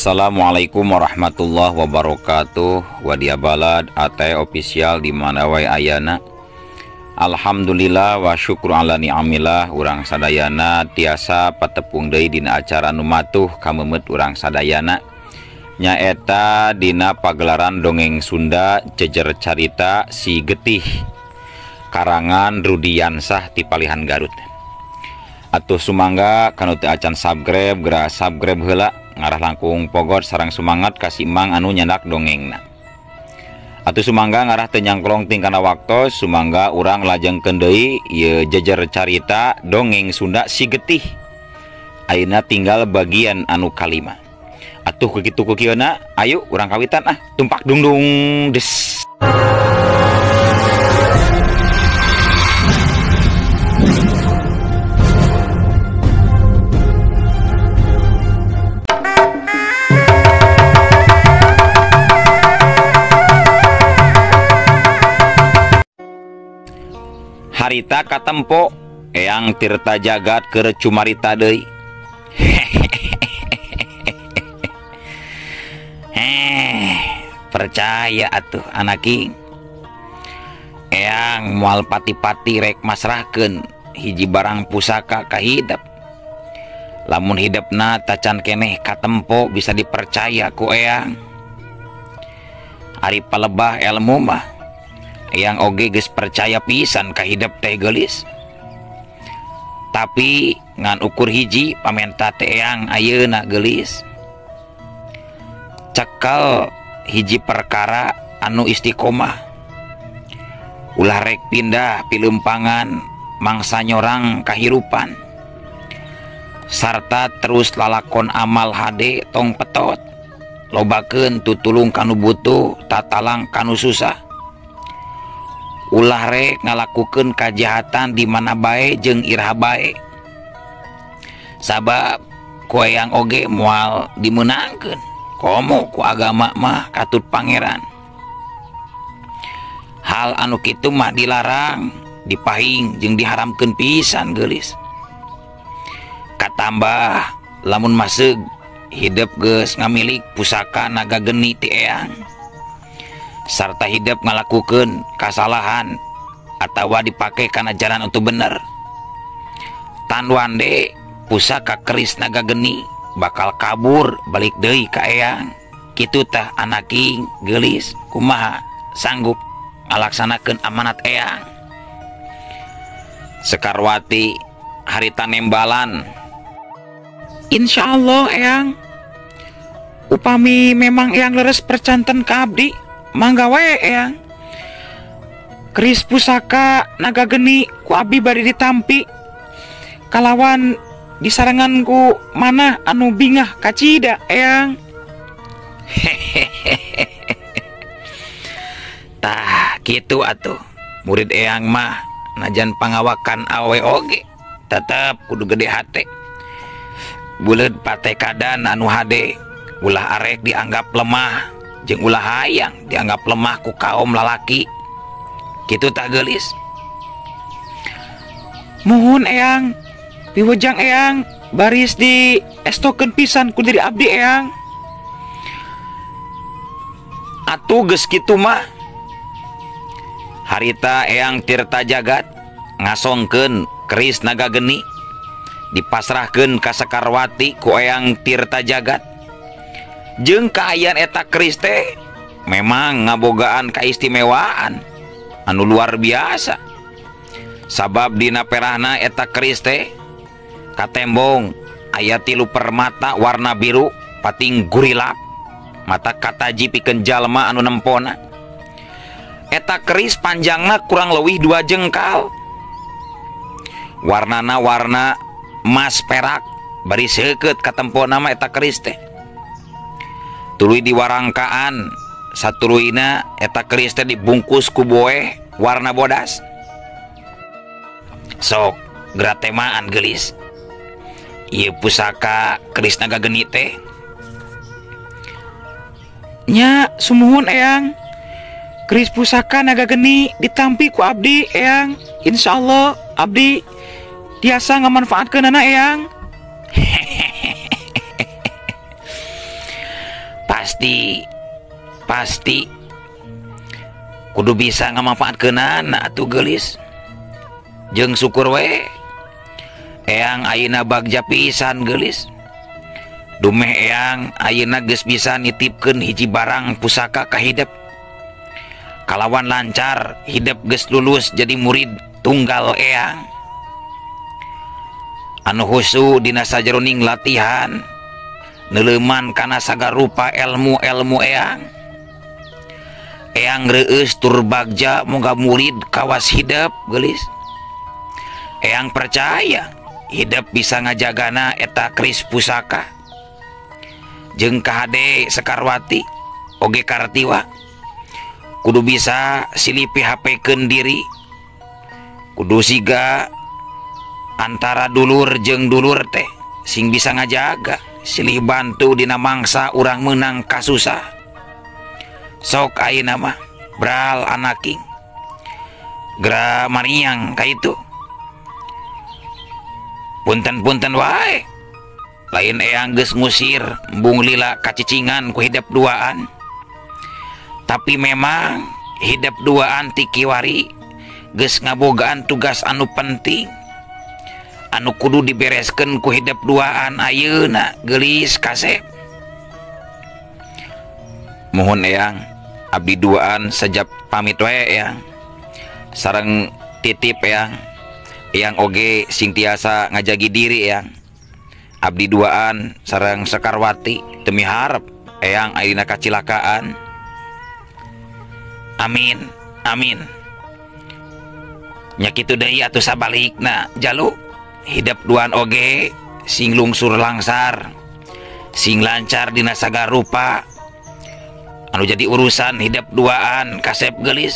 Assalamualaikum warahmatullahi wabarakatuh. Wadia Balad AT official di mana wae ayana. Alhamdulillah wa syukru ala ni'amillah, urang sadayana tiasa patepung deui dina acara nu matuh kamemet urang sadayana, nyaeta dina pagelaran dongeng Sunda Jejer Carita Si Getih karangan Rudiansah ti Palihan Garut. Atuh sumangga kanu teu acan subscribe geura subscribe heula, ngarah langkung pogot sareng sumangat kasih mang anu nyandak dongengna. Atuh sumangga ngarah teu nyangklong tingkana waktos, sumangga urang lajengkeun deui ieu jejer carita dongeng Sunda Si Getih. Ayeuna tinggal bagian anu kalima. Atuh kitu ku kieuna, ayo urang kawitan ah, tumpak dungdung des. Harita katempo Eyang Tirta Jagat keur cumarita deui. Percaya atuh anaking. Eyang moal pati-pati rek masrahkeun hiji barang pusaka ka hidep. Lamun hidepna tacan keneh katempo bisa dipercaya ku Eyang. Ari palebah elmu mah Eyang oge geus percaya pisan ka hidep teh geulis. Tapi ngan ukur hiji pamenta teh Eyang ayeuna geulis. Cekel hiji perkara anu istiqomah. Ulah rek pindah pilempangan mangsa nyorang kahirupan. Sarta terus lalakon amal hade tong petot. Lobakeun tutulung kanu butuh, tatalang kanu susah. Ulah rek ngalakukeun kajahatan di mana bae jeung iraha bae. Sabab ku Eyang oge moal dimeunangkeun. Komo ku agama mah katut pangeran. Hal anu kitu mah dilarang, dipahing jeung diharamkeun pisan geulis. Katambah lamun maseug hidep geus ngamilik pusaka naga geni ti Eyang. Sarta hidep ngalakukeun kasalahan atawa dipake kana jalan untuk bener. Tanwande pusaka keris naga geni bakal kabur balik deui ka Eyang. Kitu tah anaking geulis, kumaha sanggup ngalaksanakeun amanat Eyang. Sekarwati harita nembalan. Insyaallah Eyang, upami memang Eyang leres percanten ka abdi, mangga wae Eyang. Keris pusaka naga geni ku abdi bari ditampi kalawan disarengan ku mana anu bingah kacida Eyang. Tah kitu atuh murid Eyang mah najan pangawakan awe oge tetep kudu gede hate. Buleud patekadan anu hade, ulah arek dianggap lemah jeung ulah hayang dianggap lemah ku kaum lalaki. Kitu tah geulis. Muhun Eyang, piwejang Eyang baris di estokeun pisan ku diri abdi Eyang. Atuh geus kitu mah harita Eyang Tirta Jagat ngasongkeun keris naga geni dipasrahkeun ka Sekarwati ku Eyang Tirta Jagat. Jeung kaayaan eta keris teh memang ngabogaan kaistimewaan anu luar biasa. Sabab dina perahna eta keris teh katembong aya tilu permata warna biru pating gurilap mata kataji pikeun jalma anu nempona. Eta keris panjangna kurang leuwih 2 jengkal. Warnana warna emas perak bari seukeut katempona mah eta keris teh. Tuluy diwarangkaan satuluyna eta keris teh dibungkus ku boeh warna bodas. Sok gratemaan geulis. Ieu pusaka keris naga geni teh. Nya sumuhun Eyang, keris pusaka naga geni ditampi ku abdi Eyang. Insyaallah abdi tiasa ngamanfaatkeunana Eyang. Pasti pasti kudu bisa ngamanfaatkeunana atuh geulis. Jeung syukur we eyang ayeuna bagja pisan geulis. Dumeh eyang ayeuna geus bisa nitipkeun hiji barang pusaka ka hidep. Kalawan lancar hidep geus lulus jadi murid tunggal eyang. Anu husu dina sajeroning latihan neuleuman kana sagarupa ilmu-ilmu eyang. Eyang reueus tur bagja moga murid kawas hidep geulis. Eyang percaya hidep bisa ngajagana eta keris pusaka. Jeung kahade Sekarwati oge Kartiwa kudu bisa silih PHP-keun diri, kudu siga antara dulur jeung dulur teh sing bisa ngajaga silih bantu dina mangsa urang meunang kasusah. Sok ayeuna mah bral anaking gera mariang ka itu. Punten-punten wae lain eyang geus ngusir embung lila kacicingan ku hidep duaan. Tapi memang hidep duaan ti kiwari geus ngabogaan tugas anu penting anu kudu dibereskeun ku hidep duaan ayeuna geulis kasep. Mohon eyang abdi duaan sejap pamit wae eyang. Sareng titip eyang, eyang oge sing tiasa ngajagi diri eyang. Abdi duaan sareng Sekarwati demi harap eyang ayeuna kacilakaan. Amin amin. Nya kitu deui atuh sabalikna jalu hidep duaan oge sing lungsur langsar, sing lancar dina sagarupa anu jadi urusan hidep duaan kasep geulis.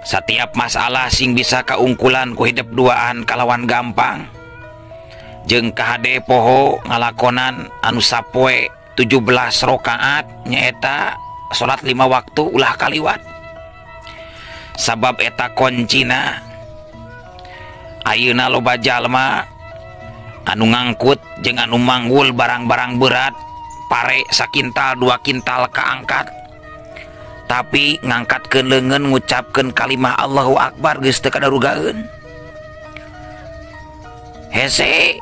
Setiap masalah sing bisa kaungkulan ku hidep duaan kalawan gampang. Jeung kahade poho ngalakonan anu sapoe 17 rakaat nyaeta salat 5 waktu ulah kaliwat. Sabab eta koncina. Ayeuna loba jalma anu ngangkut jeung anu manggul barang-barang berat pare sakintal 2 kintal kaangkat. Tapi ngangkatkeun leungeun ngucapkeun kalimah Allahu Akbar geus teu kadarugaeun. Hese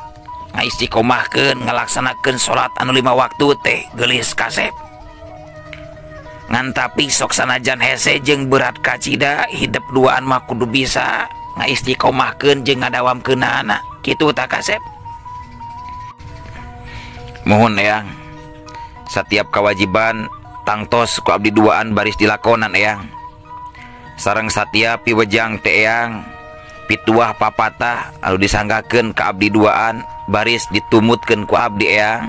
ngaistiqomahkeun ngalaksanakeun salat anu 5 waktu teh geulis kasep. Ngan tapi sok sanajan hese jeung berat kacida hidep duaan mah kudu bisa ngaistiqomahkeun jeung ngadawamkeunana kitu tah kasep. Mohon eyang setiap kewajiban tangtos ku abdi duaan baris dilakonan eyang. Sareng satiap piwejang teh eyang pituah papatah anu disanggakeun ka abdi duaan baris ditumutkeun ku abdi eyang.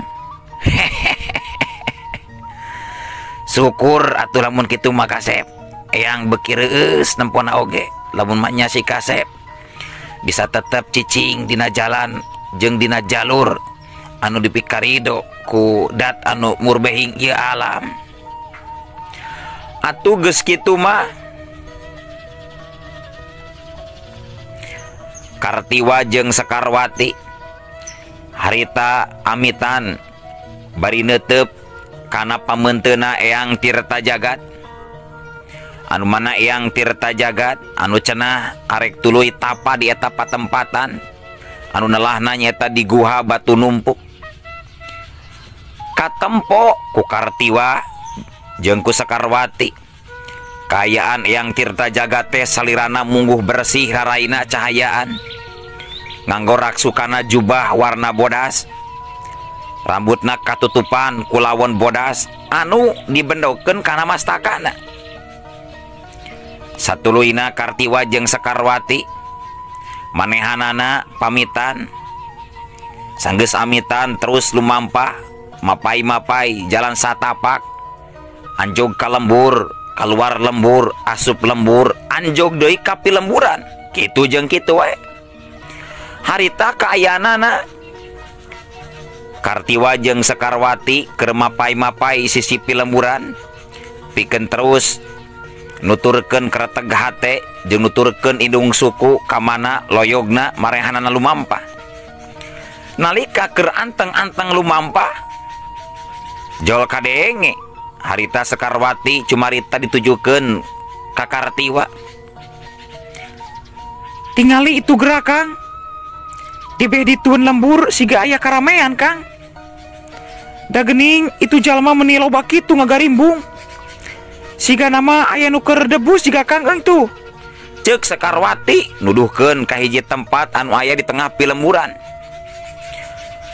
Syukur atuh lamun kitu mah kasep. Eyang beuki reueus nempona oge lamun mah nya si kasep bisa tetep cicing dina jalan jeung dina jalur anu dipikarido ku dat anu murbehing ieu alam. Atuh geus kitu mah Kartiwa jeung Sekarwati harita amitan bari neuteup kana pameunteuna Eyang Tirta Jagat. Anu mana Eyang Tirta Jagat anu cenah arek tuluy tapa di eta patempatan anu nelahna nyaeta di guha batu numpuk. Katempo ku Kartiwa jeung ku Sekarwati. Kaayaan Eyang Tirta Jagat teh salirana mungguh bersih raraina cahayaan. Nganggo raksukana jubah warna bodas. Rambutna katutupan ku lawon bodas anu dibendokeun kana mastakana. Satuluyna Kartiwa jeung Sekarwati manehanana pamitan. Sanggeus amitan terus lumampah mapai-mapai jalan satapak anjog ka lembur, keluar lembur, asup lembur, anjog deui ka pilemburan. Kitu jeung kitu wae. Harita kaayaanana Kartiwa jeung Sekarwati keur mapai-mapai sisi pilemburan pikeun terus nuturkeun kreteg hate jeung nuturkeun indung suku ka mana loyogna marehanana lumampah. Nalika keur anteng-anteng lumampah Jol kadenge harita Sekarwati cumarita ditujukeun ka Kartiwa. Tingali itu gerak Kang. Di dituan lembur siga aya karamean Kang. Da geuning itu jalma meni loba kitu ngagarimbung. Siga nama aya nu keur debus jiga Kang euy tuh. Ceuk Sekarwati nuduhkeun ka hiji tempat anu aya di tengah pilemburan.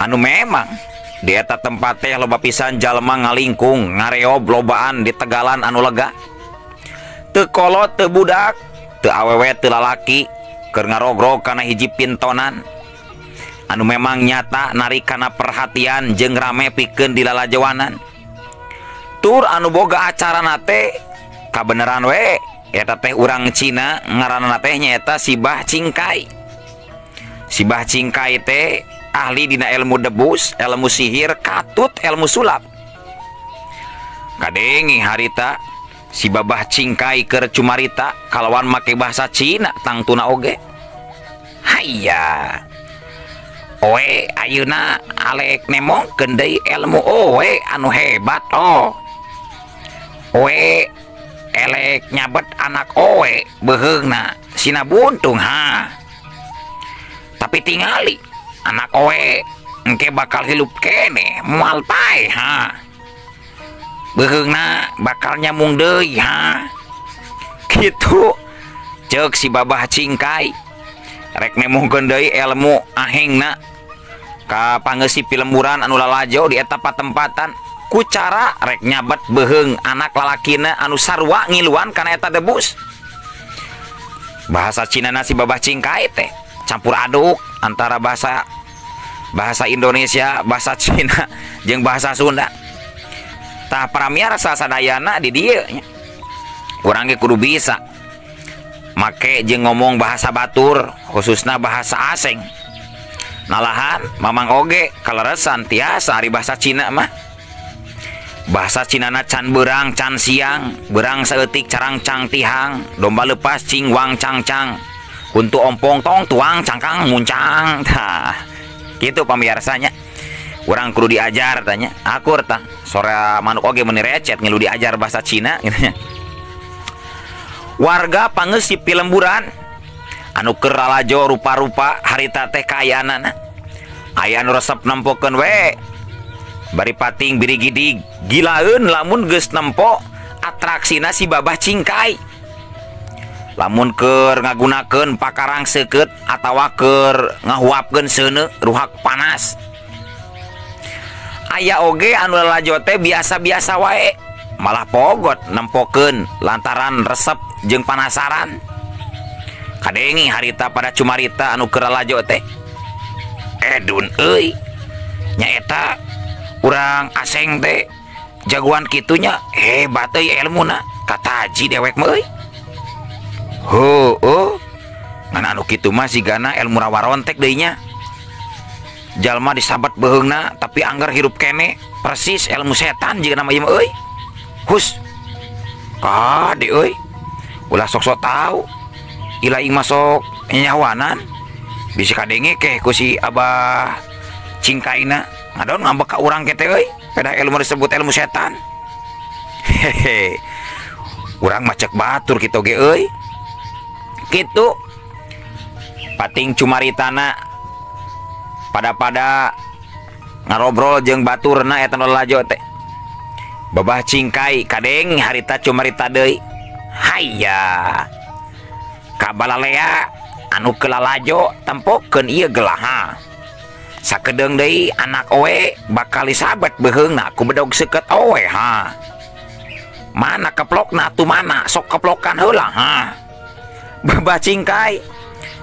Anu memang di eta tempat teh loba pisan jalma ngalingkung ngareob lobaan di tegalan anu lega. Teu kolot teu budak, teu awewe teu lalaki keur ngarogrog kana hiji pintonan. Anu memang nyata narik kana perhatian jeung rame pikeun di lalajoanan. Tur anu boga acarana teh kabeneran we eta teh urang Cina ngaranna teh nyaeta Sibah Cingkai. Sibah Cingkai teh ahli dina ilmu debus, ilmu sihir, katut ilmu sulap. Kadenge harita si Babah Cingkai keur cumarita kalawan make bahasa Cina tangtuna oge. Hayya. Oe ayeuna alek nemongkeun deui ilmu oe anu hebat oh. Oe elek nyabet anak oe beuheungna sina buntung ha. Tapi tingali anak oe engke bakal hilup kene moal paeh ha. Beuheungna bakal nyambung deui ha. Kitu ceuk si Babah Cingkai rek nemongkeun deui ilmu ahengna ka pangeusi pilemburan anu lalajo di eta patempatan ku cara rek nyabet beuheung anak lalakina anu sarua ngiluan kana eta debus. Bahasa Cina na si Babah Cingkai teh campur aduk antara bahasa Indonesia, bahasa Cina jeung bahasa Sunda. Tah paramiarsa sadayana di dieu nya. Urang ge kudu bisa make jeung ngomong bahasa batur, khususna bahasa asing. Nalahan mamang oge kaleresan tiasa ari bahasa Cina mah. Bahasa Cinana can beurang can siang, beurang saeutik carang cang tihang, domba lepas cing wang cang cang, kuntu ompong tong tuang cangkang muncang. Tah, kitu pamiarsanya. Urang kudu diajar tanya, akur tah. Sora manuk oge meuni recet ngilu diajar bahasa Cina gitu nya. Warga pangeusi pilemburan anu keur lalajo rupa-rupa harita teh kaayaanana. Aya anu resep nempokeun we. Bari pating birigidig gilaeun lamun geus nempo atraksina si Babah Cingkai. Lamun keur ngagunakeun pakarang seukeut atawa keur ngahuapkeun seuneu ruhak panas. Aya oge anu lalajo teh biasa-biasa wae, malah pogot nempokeun lantaran resep jeung panasaran. Kadengi harita pada cumarita anu keur lalajo teh. Edun euy, nyaeta urang aseng teh jagoan kitunya hebat euy elmuna, kataji dewek mah euy. Heueuh, ngan anu kitu mah sigana ilmu rawarontek deui nya. Jalma disabat beuheungna tapi anggar hirup kene persis ilmu setan jiga nama ieu mah euy. Hus. Kade euy. Ulah sok-sok tahu. Ila ing masuk nyawanan. Bisi kadenge keh ku si Abah Cingkaina ngadon ngambek ka urang kete euy. Pedah ilmu disebut ilmu setan. Hehe. Urang mah cek batur kitu ge euy. Kitu. Pating cumaritana pada-pada ngarobrol jeung baturna eta nu lalajo teh. Babah Cingkai kadeng harita cumarita deui. Hayya. Kabalalea anu keur lalajo tempokeun ieu gelaha. Sakedeung deui anak owe bakal disabet beuheungna ku bedog seukeut owe ha. Mana keplokna atuh mana sok keplokan heula ha. Babah Cingkai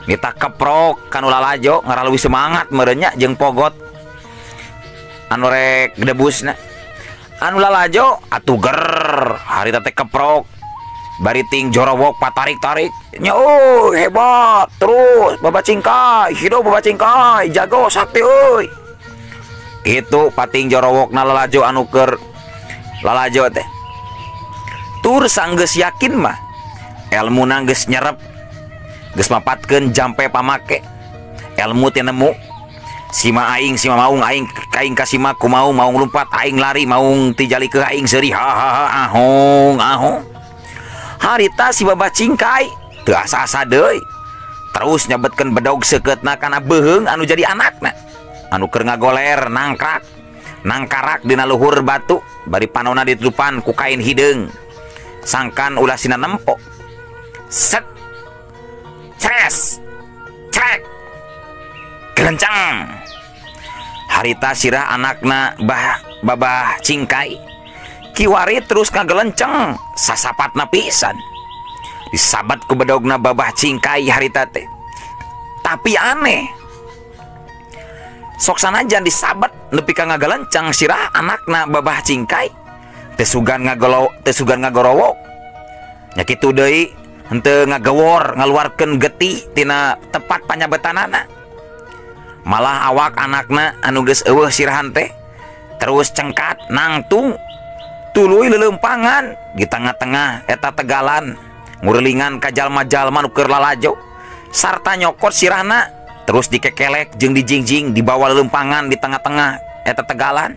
nita keprok kanu lalajo ngaraleuwih semangat meureun nya jeung pogot anu rek debusna. Anu lalajo atuh ger harita teh keprok bari ting jorowok patarik-tarik nya euy hebat terus Babah Cingkai hidup Babah Cingkai jago sakti euy. Kitu pating jorowokna lalajo anu keur lalajo teh. Tur sanggeus yakin mah elmuna geus nyerep geus mapatkeun jampe pamake ilmu teh nemu sima aing sima maung aing aing kasima ku maung, maung lumpat aing lari, maung tijali ke aing seuri ha ha ha ahong ahong. Harita si Babah Cingkai teu asa-asa deui. Terus nyabetkeun bedog seukeutna kana beuheung anu jadi anakna. Anu keur ngagoler nangkrak, nangkarak dina luhur batu bari panona ditutupan ku kain hideung. Sangkan ulah sina nempo. Set. Cres. Crek. Gelencang. Harita sirah anakna bah Babah Cingkai kiwari terus ngagelenceng sasapatna pisan. Disabat ku bedogna Babah Cingkai harita teh. Tapi aneh. Sok sanajan disabat nepi ka ngagelenceng sirah anakna Babah Cingkai teu sugan ngagolo, teu sugan ngagorowok. Nya kitu deui henteu ngagewor ngaluarkeun getih tina tepat panyabetanana. Malah awak anakna anu geus eueuh sirahan teh terus cengkat nangtung tuluy leuleumpangan di tengah-tengah eta tegalan ngurilingan ka jalma-jalma nu keur lalajo sarta nyokot sirahna terus dikekelek jeung dijingjing dibawa leuleumpangan di tengah-tengah eta tegalan.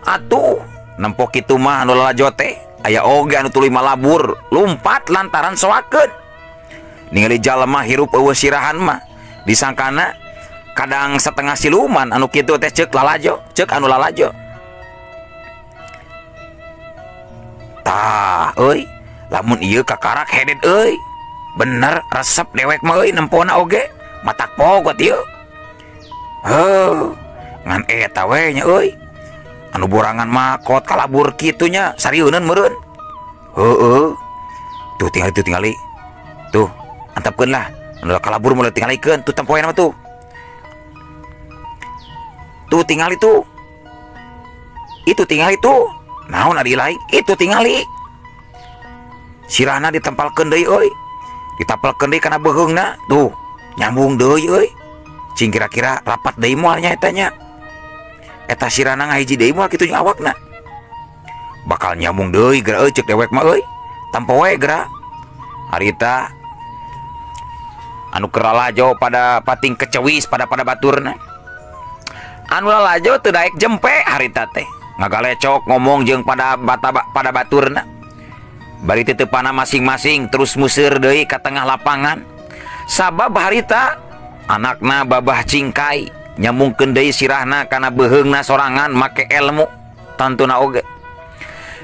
Atuh nempo kitu mah anu lalajo teh aya oge anu tuluy malabur lumpat lantaran soakeun ningali jalma hirup eueuh sirahan mah disangkana kadang setengah siluman anu kitu teh ceuk lalajo, ceuk anu lalajo. Tah euy, lamun ieu kakarak hedet euy. Bener resep dewek mah euy nempona oge, matak pogot ieu. Heuh, ngan eta we nya euy. Anu borangan mah kot kalabur kitu nya sarieuneun meureun. Heueuh. Tuh tingali, tuh tingali. Tuh, antepkeun lah. Anu kalabur mulai tingalikeun tuh tempoena mah tuh. Tuh tingali tuh. Itu tingali tuh. Naon ari lain? Itu tingali. Sirahna ditempalkeun deui euy. Ditapelkeun deui kana beuheungna. Tuh, nyambung deui euy. Cing kira-kira rapat deui moal nya eta nya. Eta sirahna ngahiji deui moal kitu nya awakna. Bakal nyambung deui geura euy ceuk dewek mah euy. Tempo we geura. Harita anu keur lalajo pada pating kecewis pada pada baturna. Anu lalajo teu daek jempe harita teh. Ngagalecok ngomong jeung pada bata, pada baturna. Bari titipana masing-masing terus museur deui ka tengah lapangan. Sabab harita anakna Babah Cingkai nyambungkeun deui sirahna kana beuheungna sorangan make ilmu tantuna oge.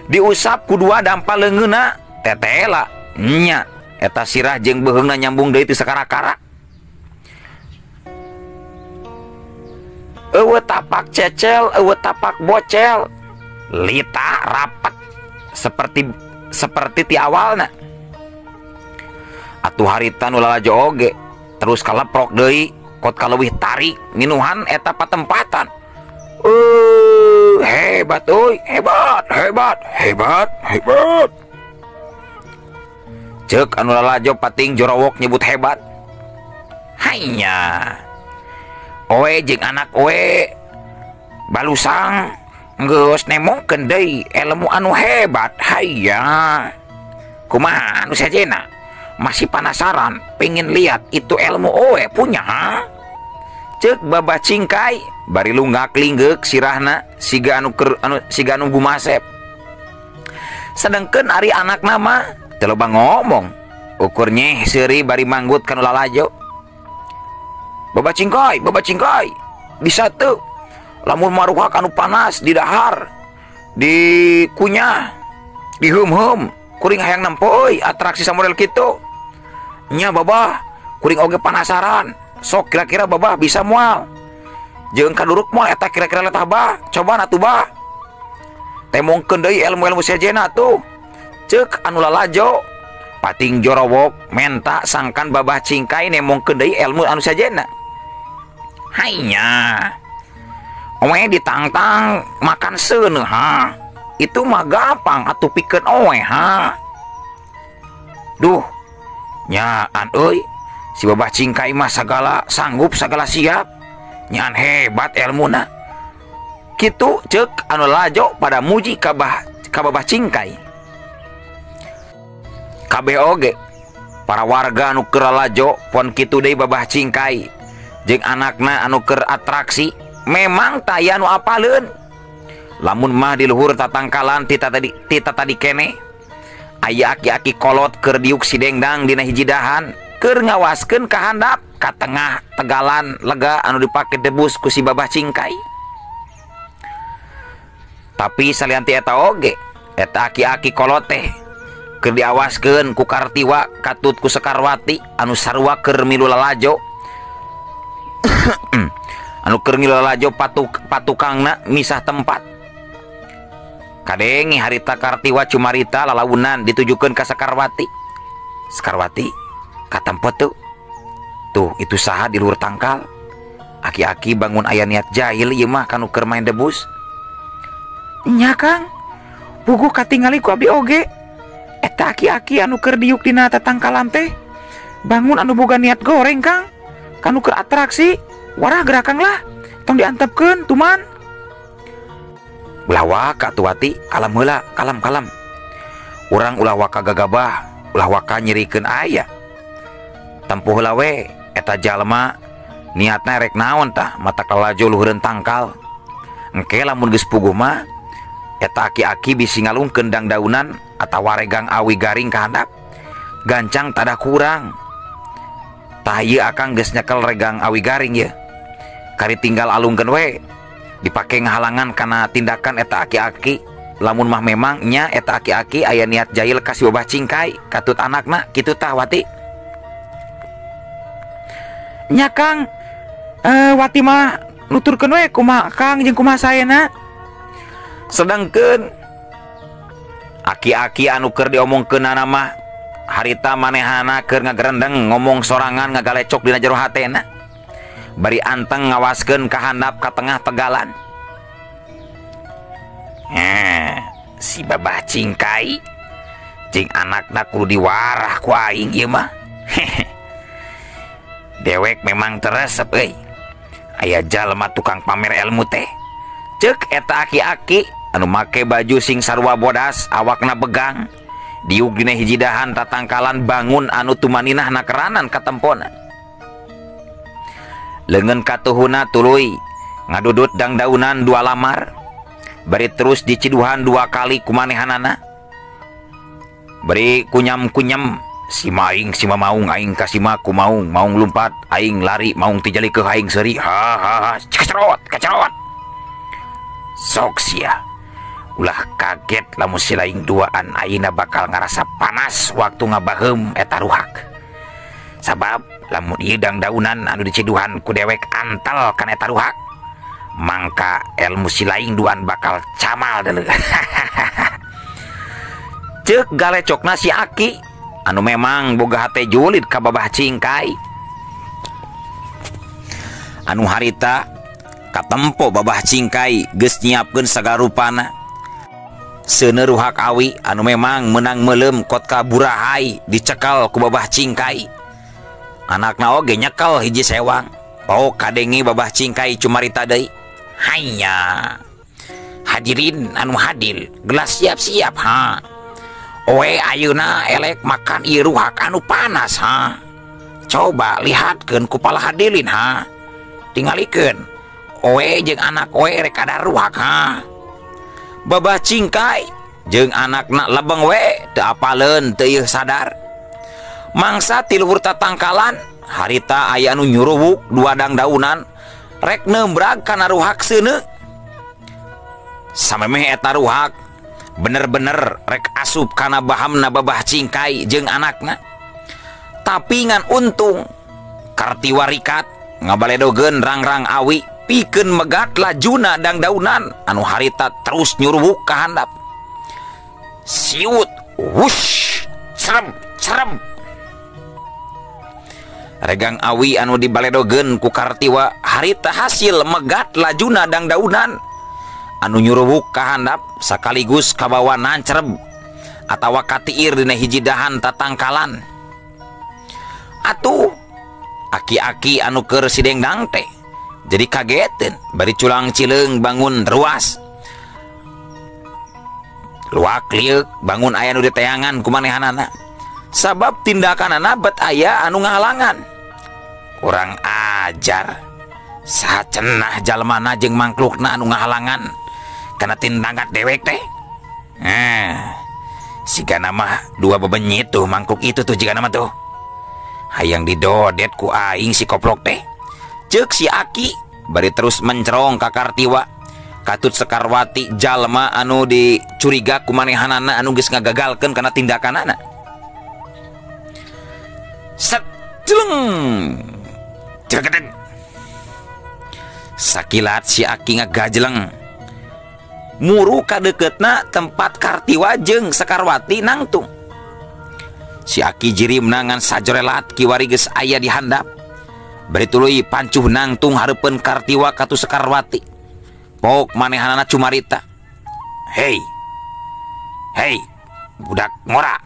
Diusap ku dua dampal leungeunna tetela nya eta sirah jeung beuheungna nyambung deui teu sakara-kara. Eueuh tapak cecel, eueuh tapak bocel, lita rapat seperti seperti ti awalna. Atuh harita nu lalajo oge terus kaleprok deui kot kaleuwih tarik nginuhan eta patempatan. Hebat euy, hebat, hebat, hebat, hebat. Ceuk anu lalajo pating jorowok nyebut hebat. Hainya. Oe jeung anak oe balusang geus nemongkeun deui ilmu anu hebat. Haiya. Kumaha anu sejenna? Masih penasaran, pengen lihat itu ilmu oe punya, ha? Ceuk Babah Cingkai bari lunggak linggeuk sirahna siga anu keur anu siga anu gumasep. Sedengkeun ari anakna mah teu loba ngomong, ukur nyeh seuri bari manggut kanu lalajo. Babah Cingkai, Babah Cingkai, bisa teu lamun maruhak anu panas di dahar, dikunyah, diheum-heum, kuring hayang nempo euy atraksi samodel kitu. Nya Babah, kuring oge penasaran. Sok kira-kira Babah bisa moal. Jeung kaduruk moal eta kira-kira letah bah, cobaan atuh bah. Temongkeun deui ilmu-ilmu sejenna tuh. Ceuk anu lalajo pating jorowok menta sangkan Babah Cingkai nemongkeun deui ilmu anu sejenna. Hainya. Oe ditangtang makan seuneuh ha. Itu mah gampang atuh pikeun oe ha. Duh. Nyaan euy, si Babah Cingkai mah sagala sanggup sagala siap. Nyaan hebat ilmuna. Kitu ceuk anu lalajo pada muji ka Babah Cingkai. Kabeh oge para warga anu keur lalajo pon kitu deui Babah Cingkai jeung anakna anu keur atraksi. Memang taya nu apaleun. Lamun mah di luhur tatangkalan tita tadi kene. Aya aki-aki kolot keur diuk si dengdang dina hiji dahan keur ngawaskeun ka handap ka tengah tegalan lega anu dipake debus ku si Babah Cingkai. Tapi salian ti eta oge, eta aki-aki kolot teh keur diawaskeun ku Kartiwa katut ku Sekarwati anu sarua keur milu lalajo. Anu keur milu lalajo patukangna misah tempat. Kadenge harita Kartiwa cumarita lalaunan ditujukeun ka Sekarwati. Sekarwati katempo tuh. Tuh itu saha di luhur tangkal. Aki-aki bangun aya niat jahil ieu mah kanu keur main debus. Nya Kang, puguh katingali ku abdi oge. Eta aki-aki anu keur diuk dina tatangkalan teh bangun anu boga niat goreng Kang. Kanu keur atraksi, warah gerakang lah, tong diantepkeun tuman. Ulah waka tuh Wati, kalem heula, kalem-kalem. Urang ulah waka gagabah, ulah waka nyerikeun aya. Tempuh heula we eta jalma niatna rek naon tah mata kalajo luhureun tangkal. Engke lamun geus puguh mah eta aki-aki bisi ngalungkeun dangdaunan atawa regang awi garing ka handap. Gancang tada kurang. Tah ieu akang geus nyekel regang awi garing ye. Kari tinggal alungkeun we dipake ngahalangan kana tindakan eta aki-aki. Lamun mah memang nya eta aki-aki aya niat jahil ka si Babah Cingkai katut anakna kitu tah Wati. Nya Kang, Wati mah nuturkeun we kumaha Kang jeung kumaha saena. Sedangkeun aki-aki anu keur diomongkeunana mah harita manehana keur ngagerendeng ngomong sorangan ngagalecok dina jero hatena. Bari anteng ngawaskeun ka handap ka tengah tegalan. Si Babah Cingkai jeung anakna kudu diwarah ku aing ieu mah. Dewek memang teresep euy. Aya jalma tukang pamer ilmu teh. Ceuk eta aki-aki anu make baju sing sarua bodas, awakna begang, diuk dina hiji dahan tatangkalan bangun anu tumaninah nakeranan katempona. Leungeun katuhuna tuluy ngadudut dangdaunan dua lamar, bari terus diciduhan dua kali kumanehanana. Bari kunyam-kunyam si maing si mamaung aing kasima ku maung maung lumpat aing lari maung tijali ke aing seuri ha ha ha kacerot kacerot. Sok sia ulah kaget lamun si laing duaan ayeuna bakal ngarasa panas waktu ngabaheum eta ruhak. Sabab lamun ieu dangdaunan anu diciduhan ku dewek antal kana eta ruhak, mangka ilmu si laing duaan bakal camal deuleu. Ceuk galecokna si aki anu memang boga hate julid ka Babah Cingkai. Anu harita katempo Babah Cingkai geus nyiapkeun sagarupana. Seuneu ruhak awi anu memang menang meuleum kot ka burahai dicekal ku Babah Cingkai. Anakna oge nyekel hiji sewang. Oh kadenge Babah Cingkai cumarita deui. Hanya hadirin anu hadir gelas siap-siap ha. Oe ayeuna elek makan ieu ruhak anu panas ha. Coba lihatkeun ku pala hadirin ha. Tingalikeun oe jeung anak oe rek ada ruhak ha. Babah Cingkai jeung anakna lebeng we teu apaleun teu ieu sadar. Mangsa ti luhur tatangkalan harita aya anu nyuruwuk dua dangdaunan rek nembrag kana ruhak seuneu. Samemeh eta ruhak bener-bener rek asup kana bahamna Babah Cingkai jeung anakna. Tapi ngan untung Kartiwa rikat ngabaledogeun rang-rang awi pikeun megat lajuna dangdaunan anu harita terus nyuruwuk ka handap. Siut wush serem serem. Regang awi anu dibaledogeun ku Kartiwa harita hasil megat lajuna dangdaunan anu nyuruwuk ka handap sakaligus kabawa nancereb atawa katiir dina hiji dahan tatangkalan. Atuh aki-aki anu keur sidengdang teh jadi kageteun bari culang cileung bangun ruas. Luak lieuk bangun aya nu diteangan ku manehanana. Sabab tindakanana bet aya anu ngahalangan. Kurang ajar. Saha cenah jalmana jeung mangklukna anu ngahalangan kana tindakan dewek teh. Sigana mah dua bebenyit tuh mangkluk itu tuh jigana mah tuh. Hayang didodet ku aing si koplok teh. Ceuk si Aki bari terus mencerong ka Kartiwa. Katut Sekarwati jalma anu dicuriga ku manehanana anu geus ngagagalkeun kana tindakanana. Set jeleng. Jegedeg. Sakilat si Aki ngagajeleng. Muru ka deuketna tempat Kartiwa jeung Sekarwati nangtung. Si Aki jirimna ngan sajorelat kiwari geus aya di handap. Bari tuluy pancuh nangtung hareupeun Kartiwa katu Sekarwati. Pok manehanana cumarita. Hei. Hei, budak ngora.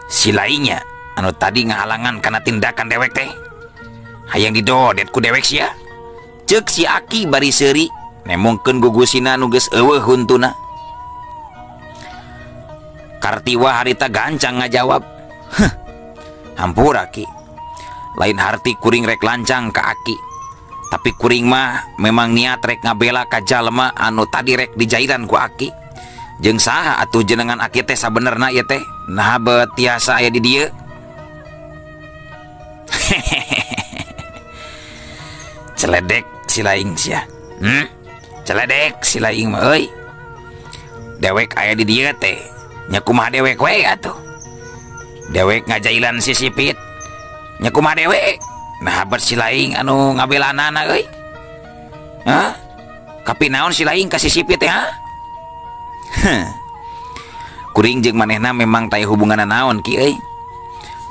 Si lainnya anu tadi ngahalangan kana tindakan dewek teh. Hayang didodet ku dewek sia. Ceuk si Aki bari seuri nemongkeun gugusina nu geus eueuh huntuna. Kartiwa harita gancang ngajawab. Heh, hampura Ki. Lain harti kuring rek lancang ka Aki. Tapi kuring mah memang niat rek ngabela ka jalma anu tadi rek dijairan ku Aki. Jeung saha atuh jenengan Aki teh sabenerna ieu teh? Naha beut tiasa aya di dieu. Celedek si laing sia. Celedek si laing mah euy. Dewek aya di dieu teh. Nya kumaha dewek we atuh. Dewek ngajailan si sipit. Nya kumaha dewek? Nah habat si laing anu ngabelanana euy. Hah? Kapi naon si laing ka si sipit teh ha? Kuring jeung manehna memang taya hubunganna naon ki euy.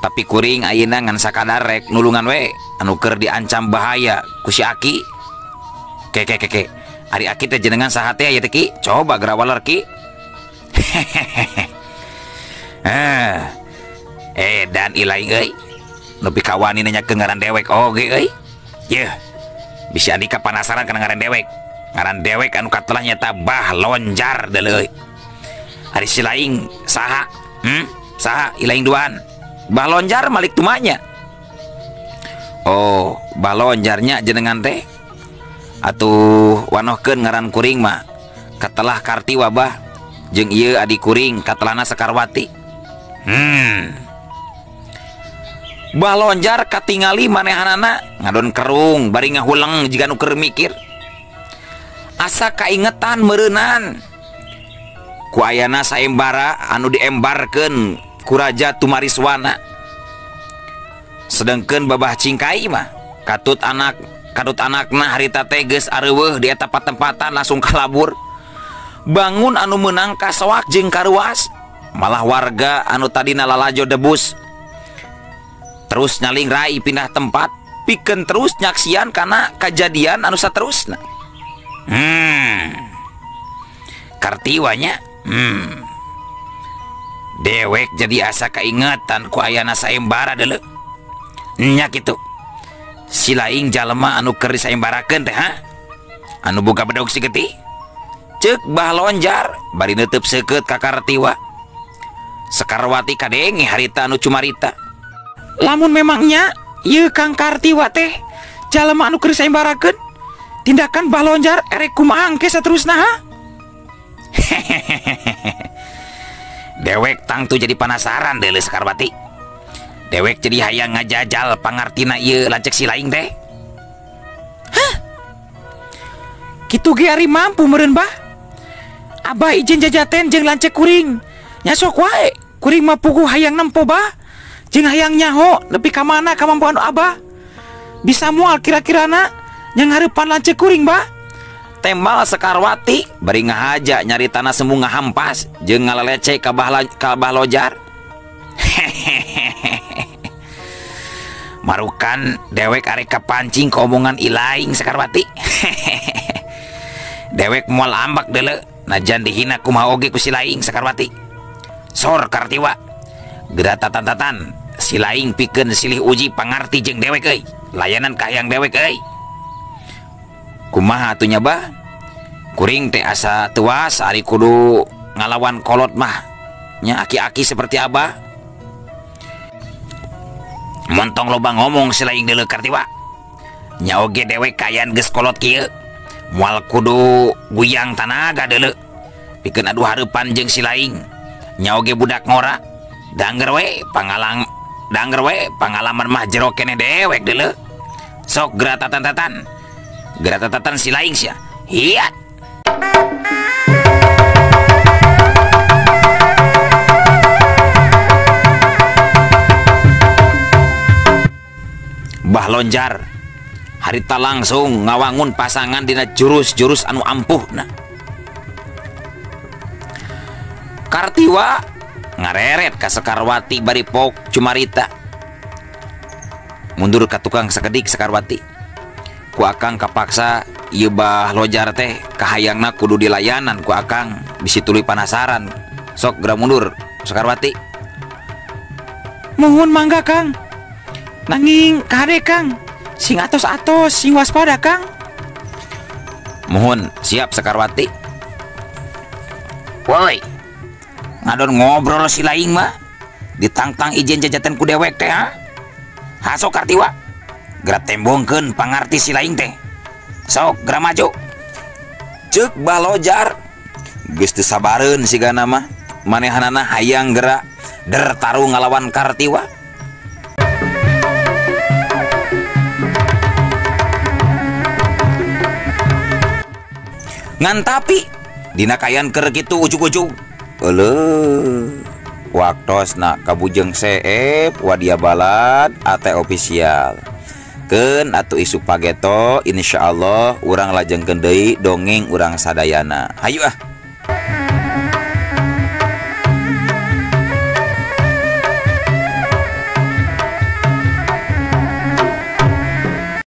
Tapi kuring ayeuna ngan sakadar rek nulungan we anu keur diancam bahaya ku si Aki. Ke ke ke ke. Ari Aki teh jenengan saha teh aya teh ki? Coba gerawaler ki. Dan ilaing euy. Nepi ka wani nanyakeun ngaran dewek oge euy. Yeuh. Bisi andika panasaran kana ngaran dewek. Ngaran dewek anu katelah nyata Bah Lonjar deuleu euy. Ari si laing saha? Saha ilaing duaan? Bah Lonjar malik tumanya. Oh, Bah Lonjarnya jenengan teh. Atuh wanohkeun ngaran kuring mah. Katelah Kartiwa bah jeung ieu adi kuring katelahna Sekarwati. Bah Lonjar katingali manehanana ngadon kerung bari ngahuleng jiga nu keur mikir. Asa kaingetan meureunan. Ku ayana saembara anu diembarkeun ku Raja Tumariswana. Sedengkeun babah cingkai mah katut anakna harita teh geus areuweuh di eta patempatan langsung kalabur. Bangun anu meunang kasoak jeung karuas, malah warga anu tadina lalajo debus. Terus nyaling rai pindah tempat, pikeun terus nyaksian kana kajadian anu saterusna. Kartiwanya, dewek jadi asa kaingetan ku ayana saembara deuleu. Nya kitu. Si laing jalma anu keur disaembarakeun teh ha? Anu boga bedog si getih. Ceuk Bah Lonjar bari neuteub seukeut ka Kartiwa. Sekarwati kadenge harita anu cumarita. Lamun memangnya ieu Kang Kartiwa teh jalma anu keur disaembarakeun, tindakan Bah Lonjar erek kumaha engke saterusna ha? Dewek tangtu jadi penasaran deuleu Sekarwati. Dewek jadi hayang ngajajal pangartina ieu lanceuk si laing teh. Hah? Kitu ge ari mampu meureun bah? Abah izin jajaten jeung lanceuk kuring. Nya sok wae, kuring mah puguh hayang nempo bah. Jeung hayang nyaho nepi ka mana kamampuan abah. Bisa moal kira-kirana nya ngarepan lanceuk kuring bah. Tembal Sekarwati bari ngahaja nyari tanah semu ngahampas jeung ngaleleceh ka Bah Lojar. Marukan dewek arek kapancing ke omongan ilaing Sekarwati. Dewek moal ambak deuleu najan dihina kumaha oge ku si laing Sekarwati. Sor Kartiwa. Geura tatan-tatan si laing pikeun silih uji pangarti jeung dewek euy. Layanan kahayang dewek euy. Kumaha atuh nya bah? Kuring teh asa tuas ari kudu ngalawan kolot mah. Nya aki-aki seperti abah. Montong loba ngomong si laing deuleu Kartiwa. Nya oge dewek kayan geus kolot kieu. Moal kudu guyang tanaga deuleu. Pikeun adu hareupan jeung si laing. Nya oge budak ngora. Danger we pangalang danger we pangalaman mah jero keneh dewek deuleu. Sok geratatan-tatan. Geratatan si laing sia. Hiat. Bah Lonjar harita langsung ngawangun pasangan dina jurus-jurus anu ampuhna. Kartiwa ngareret ka Sekarwati bari pok cumarita. Mundur ka tukang sakedik Sekarwati. Ku akang kapaksa ieu Bah Lojar teh kahayangna kudu dilayanan ku akang bisi tuluy panasaran. Sok geura mundur Sekarwati. Muhun mangga Kang. Nanging kade Kang, sing atos-atos, sing waspada Kang. Mohon siap Sekarwati. Woi, ngadon ngobrol si laing mah, ditangtang izin jajatan ku dewek teh ha. Haso Kartiwa, geura tembongkeun pangarti si laing teh. Sok geura maju. Ceuk Bah Lojar, geus teu sabareun sigana mah, manehanana hayang geura der tarung ngalawan Kartiwa. Ngan tapi dina kayan keur kitu ujug-ujug euleuh waktosna kabujeng seep wadia balad ate official keun atuh isuk pageto insyaallah urang lajengkeun deui dongeng urang sadayana. Hayu ah.